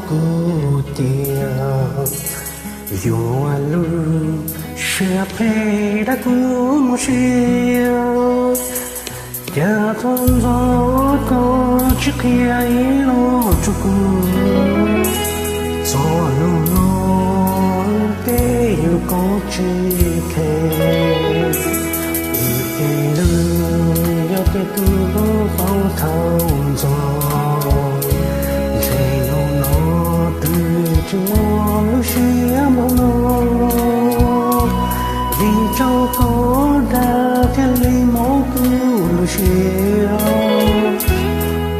kuv tiag, yuav lub siab phem dab kuv muaj siab, cas thaum ntxov koj tsis qhia ib los rau kuv. Txog hnub no tej yus koj tsis khe, ces ntws yog tej tug paub thaum ntxov. Ntshe hnub no twb tsis muaj lub siab npaum no, vim rau koj dag thiaj li mob kuv lub siab.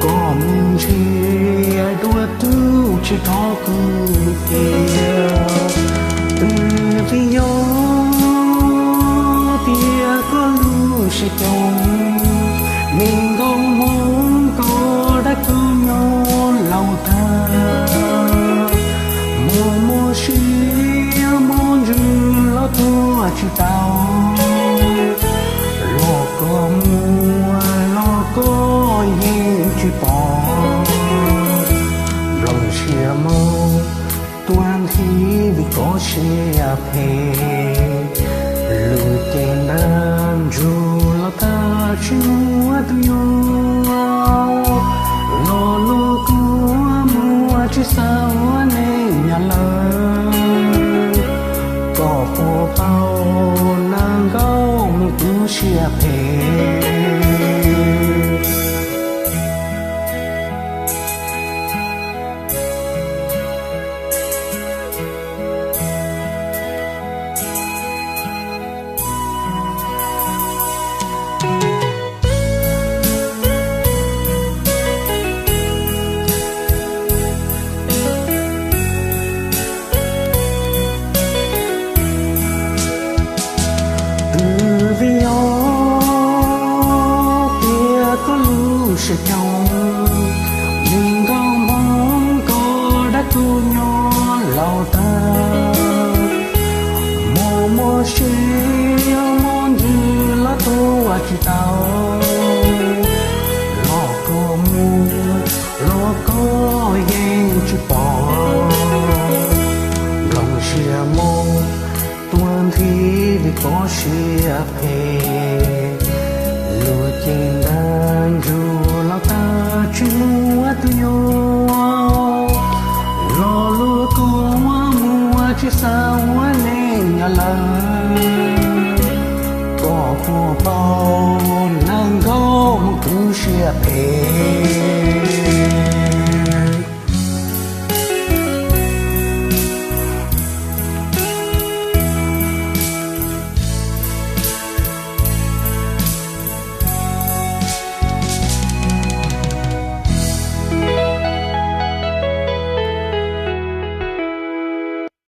Koj mus ntsia dua tus tsis thov kuv tiag, twb vim yog tias koj lub siab coob, me nkauj Hmoob koj dab kuv nyob laus tag. Muaj muaj siab muaj ntsws los tuaj tsis tau, los koj muaj los koj yeej tsis pom. Nplooj siab mob tuaj nthi vim koj siab phem, lub cev ntab ntsug los tag tsis muaj tus yuav. Lo lus kua muag tsis xav ua neej nyob lawm, koj puas paub neeg nkauj Hmoob kuv siab phem. Twb vim yog tias koj lub siab coob, me nkauj Hmoob koj dab kuv nyob laus tag. Muaj muaj siab muaj ntsws los tuaj tsis tau, los koj muaj los koj yeej tsis pom. Nplooj siab mob tuaj nthi vim koj siab phem, lub cev ntab ntsug los tag tsis muaj tus yuav. Lo lus kua muag tsis xav ua neej nyob lawm, koj puas paub neeg nkauj Hmoob kuv siab phem.